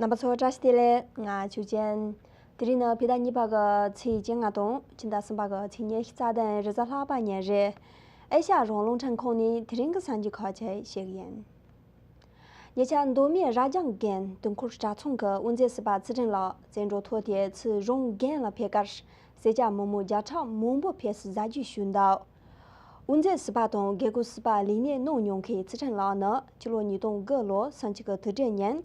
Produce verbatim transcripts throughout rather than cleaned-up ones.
རྣམ་པ་ཚོ་བཀྲ་ཤིས་བདེ་ལེགས། ང་ཆོས་ཅན། དེ་རིང་ནི་བོད་ཟླ་གཉིས་པ་གི་ཚེས་བཅོ་ལྔ་དང་ཕྱི་ཟླ་གསུམ་པ་གི་ཚེས་ཉི་ཤུ་རྩ་བདུན་རེས་གཟའ་ལྷག་པ་ཉིན་རེད། ཨེ་ཤ་ཡ་རང་དབང་རླུང་འཕྲིན་ཁང་ནས་དེ་རིང་གི་གསར་འགྱུར་ཁག་ཅིག་ཞུ་གི་ཡིན། ཉེ་ཆར་མདོ་སྨད་རྭ་རྒྱང་དགོན་དུང་འཁོར་གྲྭ་ཚང་གི་དབུ་མཛད་ཟུར་པ་ཚུལ་ཁྲིམས་ལགས་བཙན་བྱོལ་ཐོག་དེ་ཚུར་རང་དགོན་ལ་ཕེབས་ཁར་སེར་སྐྱ་མི་མང་བརྒྱ་ཕྲག་མང་པོ་ཕེབས་སུ་གཟབ་རྒྱས་ཞུས་འདུག། དབུ་མཛད་ཟུར་པ་དང་དགེ་སྐོས་ཟུར་པ་ལས་གནས་གནང་མྱོང་མཁན་ཚུལ་ཁྲིམས་ལགས་ནི་ཕྱི་ལོ་ཉིས་སྟོང་དགུ་ལོ་སུམ་ཅུ་གི་དུས་དྲན་ཉིན་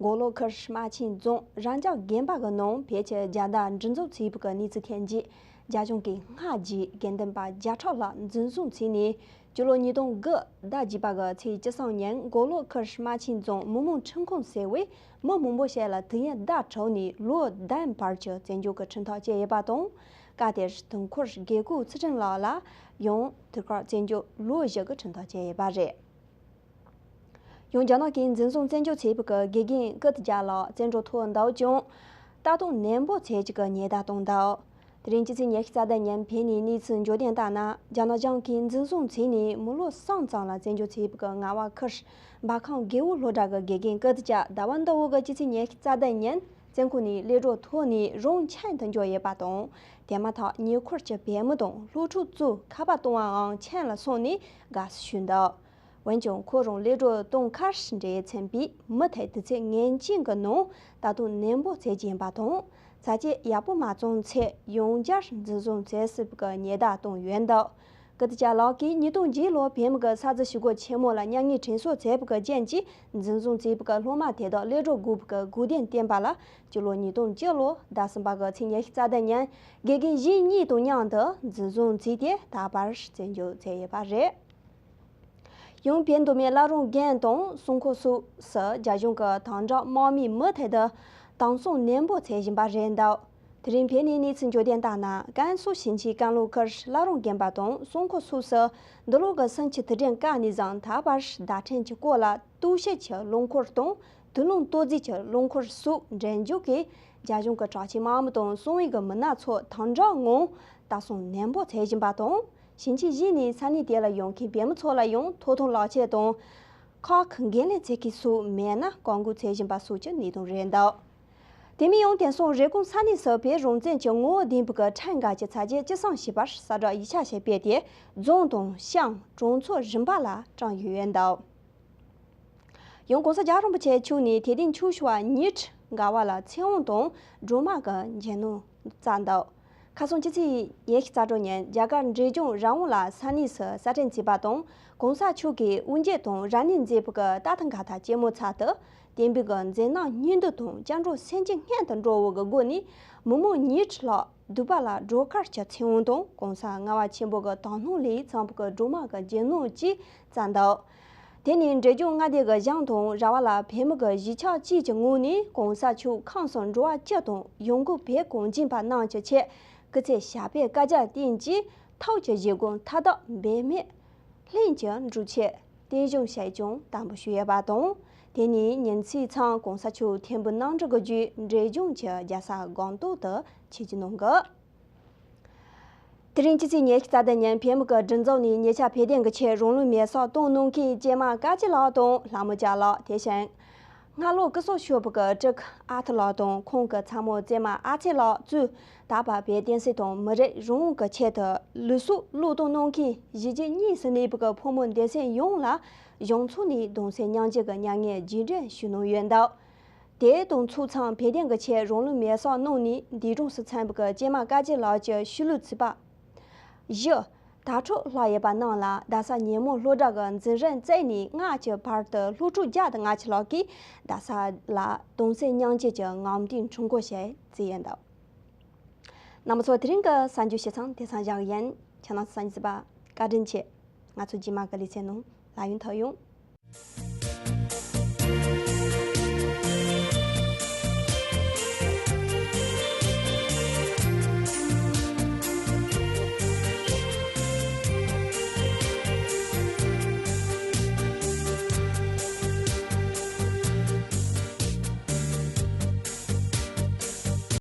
མགོ་ལོག་ཁུལ་རྨ་ཆེན་རྫོང་རྭ་རྒྱང་དགོན་པ་གི་ནང་བོད་ཀྱི་རྒྱལ་དར་འདྲེན་འཛུགས་བྱས་པའི་གནས་ཚུལ་ཐོན་རྗེས་རྒྱ་གཞུང་གིས་སྔ་རྗེས་དགེ་འདུན་པ་བརྒྱ་ཕྲག་ལྷག་འཛིན་བཟུང་བྱས་ནས་ཕྱི་ལོ་ཉིས་སྟོང་དགུ་ཟླ་བརྒྱད་པ་གི་ཚེས་བཅུ་གསུམ་ཉིན་མགོ་ལོག་ཁུལ་རྨ་ཆེན་རྫོང་མི་མང་ཁྲིམས་ཁང་ཟེར་བས་མི་མང་པོ་ཞིག་ལ་དུས་ཡུན་ཟླ་དྲུག་ནས་ལོ་བདུན་བར་གྱི་བཙོན་འཇུག་གི་ཁྲིམས་ཐག་བཅད་ཡོད་པ་དང་། སྐབས་དེར་དུང་འཁོར་དགེ་སྐོས་ཚུལ་ཁྲིམས་ལགས་ལ་ཡང་དུས་བཀག་བཙོན་འཇུག་ལོ་བཞི་གི་ཁྲིམས་ཐག་བཅད་ཡོད་པ་རེད། ཡང་རྒྱ་ནག་གིས་འཛིན་བཟུང་བཙན་འཇུག་བྱས་པའི་དགེ་རྒན་ཀུ་ཏི་རྒྱ་ལགས་བཙན་བྱོལ་ཐོག་འདུག་ཀྱང་། ལྟ་རྟོག་ནན་པོ་བྱེད་ཅིག་གི་ཉེན་བརྡ་བཏང་འདུག། དེ་རིང་སྤྱི་ཚེས་ཉི་ཤུ་རྩ་བདུན་ཉིན་བོད་ནས་གནས་ཚུལ་འབྱོར་དོན་ལྟར་ན། རྒྱ་ནག་གཞུང་གིས་འཛིན་བཟུང་བྱས་ནས་མི་ལོ་གསུམ་ཙམ་ལ་བཙན་འཇུག་བྱས་པའི་རྔ་བ་ཁུལ་འབར་ཁམས་རྒེད་འོག་སློབ་གྲྭ་གི་དགེ་རྒན་ཀུ་ཏི་རྒྱ་ཟླ་བ་འདི་འོག་གི་སྤྱི་ཚེས་ཉི་ཤུ་རྩ་བདུན་ཉིན་བཙོན་ཁང་ནས་གློད་གྲོལ་ཐོབ་ནས་རང་ཁྱིམ་དུ་འབྱོར་ཡོད་པ་དང་། དེ་མ་ཐག་ཉེ་འཁོར་གྱི་བོད་མི་དང་སློབ་ཕྲུག་ཚོས་ཁ་པར་བཏང་བའང་ཁྱིམ་ལ་སོང་ནས་དགའ་བསུ་ཞུས་འདུག། འོན་ཀྱང་ཁོ་རང་གློད་གྲོལ་གཏོང་ཁར་འདྲེ་ཚན་པས་མུ་མཐུད་དུས་ཚོད་ངེས་ཅན་གྱི་ནང་ལྟ་རྟོག་ནན་པོ་བྱེད་ཀྱི་ཡིན་པ་དང་། ཚ་གྱང་ཡག་པོ་མ་བྱུང་ཚེ་ཡང་བསྐྱར་འཛིན་བཟུང་བྱེད་སྲིད་པའི་ཉེན་བརྡ་བཏང་ཡོད་འདུག། ཀུ་ཏི་རྒྱ་ལགས་ཀྱིས་ཉིས་སྟོང་བརྒྱད་ལོར་བོད་མི་གི་ས་འཛིན་ཞི་རྒོལ་ཆེན་མོ་ལ་མྱ་ངན་དྲན་གསོ་བྱས་པའི་རྐྱེན་གྱིས་འཛིན་བཟུང་བྱས་པའི་སློབ་མ་དེ་དག་གློད་གྲོལ་དགོས་པའི་དགོས་འདུན་བསྟན་པ་ལ་སྤྱི་ལོ་ཉིས་སྟོང་བཅུ་ལོ་ཟླ་གསུམ་པ་གི་ཚེས་ཉི་ཤུ་རྩ་བདུན་ཉིན་དགེ་རྒན་གཞན་གཉིས་དང་མཉམ་དུ་འཛིན་བཟུང་བྱས་ཏེ་ད་བར་བཙོན་འཇུག་བྱས་ཡོད་པ་རེད། ཡང་བོད་མདོ་སྨད་བླ་བྲང་དགོན་དང་སྲུང་འཁོར་སོགས་སུ་རྒྱ་གཞུང་གི་དམ་དྲག་དམག་མིས་མུ་མཐུད་དུ་དམ་སྲུང་ནན་པོ་བྱེད་བཞིན་པ་རེད་འདུག། དེ་རིང་བོད་ནས་གནས་ཚུལ་འབྱོར་དོན་ལྟར་ན། ཀན་སུའུ་ཞིང་ཆེན་ཀན་ལྷོ་ཁུལ་བླ་བྲང་དགོན་པ་དང་སྲུང་འཁོར་སོགས་སུ་འདི་ལོ་གི་སུམ་ཅུ་དུས་དྲན་སྐབས་ནས་བཟུང་ད་བར་བརྡ་འཕྲིན་གྱི་སྐོར་ལ་གཏོར་བཤིག་གི་རླངས་འཁོར་དང་དུག་རླངས་གཏོར་རྫས་ཀྱི་རླངས་འཁོར་སོགས་འདྲེན་འཇོག་གིས་རྒྱ་གཞུང་གི་དྲག་ཆས་དམག་མི་དང་གསང་བའི་གི་མི་སྣ་ཚོ་དམ་དྲག་ངང་ལྟ་སྲུང་ནན་པོ་བྱེད་བཞིན་པ་དང་། ཞིང་ཆེན་བཞི་ནས་ས་གནས་དེ་ལ་ཡོང་མཁན་བོད་མི་ཚོ་ལ་ཡང་ཐོབ་ཐང་ལག་ཁྱེར་དང་། ཁག་འགན་ལེན་བྱེད་མཁན་སུ་མེད་ན་བཀག་འགོག་བྱེད་བཞིན་པ་སོགས་ཀྱི་གནས་སྟངས་རེད་འདུག། དེ་མིན་ཡང་དེང་སང་རེབ་གོང་ས་གནས་སུ་བོད་རང་བཙན་གྱི་ངོ་བོ་ལྡན་པའི་ཁྲིམས་འགལ་གྱི་ཚ་རྒྱུད་ཅི་ཙམ་ཞིག་པར་གསལ་བསྒྲགས་ཡིག་ཆ་ཞིག་སྤེལ་ཏེ་རྫོང་དང་ཤང་གྲོང་ཚོ་རིམ་པ་ལ་བཀྲམ་ཡོད་འདུག། ཡང་གོང་ས་རྒྱལ་བ་རིན་པོ་ཆེ་མཆོག་ནས་དད་ལྡན་ཆོས་ཞུ་བ་ཉིད་འགལ་བ་ལ་ཚེ་དབང་དང་སྒྲོལ་མ་གི་རྗེས་གནང་བསྩལ་འདུག། ཁ་སང་སྤྱི་ཚེས་ཉི་ཤུ་རྩ་དྲུག་ཉིན་རྒྱ་གར་འབྲས་ལྗོངས་ར་བོང་ལ་ས་གནས་སུ་གསར་འཕྲིན་བྱས་པ་དང་། གོང་ས་མཆོག་གིས་དབུ་འབྱེད་དང་རབ་གནས་མཛད་པའི་ལྟ་སྟངས་ཁ་ཐག་ཇེ་མོ་ཚར་དུ་བསྟན་པའི་མཛད་རྣམ་སྙིང་བསྡུས་དང་སྐྱབས་འགྲོ་སེམས་ཅན་སྔོན་དུ་འགྲོ་བའི་སྒོ་ནས་མི་མང་ཉིས་ཁྲི་ལྷག་སྡིག་པ་ལས་སྒྲོལ་ཁར་གྱི་ཚེ་དབང་དང་གོང་ས་ལྔ་པ་ཆེན་པོ་གི་དག་སྣང་ལས་བརྩམས་པའི་སྒྲོལ་མ་གི་རྗེས་གནང་བཅས་བསྩལ་འདུག། དེ་ནི་འབྲས་ལྗོངས་མངའ་སྡེ་གི་གཞུང་དང་ར་བ་ལ་བོད་མི་གི་གཞིས་ཆགས་བཅས་ཀྱི་ངོས་ནས་གོང་ས་མཆོག་ཁམས་གསུམ་འགྲོ་བ་སྤྱི་དང་ཡོངས་གི་བོད་གངས་ཅན་པ་རྣམས་ཀྱི་ཆེད་སྐུ་ཚེ་ཞབས་པད་བསྐལ་བརྒྱར་བརྟན་ཅིང་ཐུགས་ཀྱི་བཞེད་དགོངས་མཐའ་དག་འབད་མེད་ལྷུན་གྱིས་འགྲུབ་ཆེད་བརྟན་བཞུགས་ཞལ་བྱུང་དམ་པོ་ཞུ་ཡོད་པ་དང་། དེ་ནི་ཉིན་མཚན་ཚང་གོང་ས་མཆོག་ཐིམ་ཕུག་གནམ་གྲུ་གི་བརྒྱུད་འབྲས་ལྗོངས་ཀྱི་རྒྱལ་ས་སྒང་ཏོག་ཏུ་ཆིབས་བསྒྱུར་གནང་གི། དེ་རིང་སྤྱི་ཚེས་ཉི་ཤུ་རྩ་བདུན་ཉིན་བོད་མི་གི་སྒྲིག་འཛུགས་ནས་ཉེ་ཆར་བོད་དོན་གྱི་ཆེད་རང་ལུས་མེར་སྲེག་གཏོང་གནང་མཁན་ཀྱེ་མ་དཀའ་སྤྱད་ལགས་དང་ལྷ་མོ་སྐྱབས་ལགས། དེ་བཞིན་སྔ་ལོ་སྐུ་སྲོག་ཤོར་བའི་སྤྲུལ་སྐུ་ཨ་ཐུར་ལགས་དང་ཁོང་གི་ཚ་མོ་བཙུན་མ་ཨ་ཚེ་ལགས་གཙོས་ད་བར་བོད་བསྟན་སྲིད་དང་མི་རིགས་རང་དབང་གི་ཆེད་དུ་ལུས་སྲོག་བློས་གཏོང་གནང་མཁན་གཞིས་བྱེས་གཉིས་སུ་གནས་པའི་ཕོ་མོ་སྡེ་ཚན་ཡོངས་ལ་གཞུང་ཕྱོགས་ནས་གདུང་སེམས་མཉམ་སྐྱེད་ཀྱི་མྱ་ངན་རྗེས་དྲན་ཞུ་གནང་ཡོད་འདུག། དེའི་དང་ཚོགས་མཚམས་བོད་དོན་གྱི་ཆེད་རང་ལུས་མེར་སྲེག་གནང་ནས་འདས་གྲོངས་སུ་ཕྱིན་པའི་ཀྱེ་མ་དཀའ་སྤྱད་ལགས་ཀྱི་ཤུལ་ལུས་ཚོ་པ་བཞི་དྭ་ཕྲུག་ལྷག་ཡོད་པ་རྣམས་ལ་རྡ་ས་ཉིན་མོ་སློབ་གྲྭ་གི་འཛིན་རིམ་བརྩིས་ནས་སྔ་ཕྱི་བར་དུ་སློབ་ཕྲུག་བརྒྱ་དང་ལྔ་བཅུ་ལྷག་གིས་རྡ་ས་ལ་གདུང་སེམས་མཉམ་སྐྱེད་ཀྱི་ངམ་སྟོན་ཁྲོམ་སྐོར་ཞིག་བྱས་ཡོད་འདུག། རྣམ་པ་ཚོ་དེ་རིང་གི་གསར་འགྱུར་ཞིབ་ཚང་དེ་ཙམ་བཞག་ཡིན། ཁྱེད་རྣམ་ཚོ་གསན་གཟིགས་པ་བཀའ་དྲིན་ཆེ། ང་ཚོ་རྗེས་མ་གི་ལེ་ཚན་ནང་ལྷན་ཐུག་ཡོང་།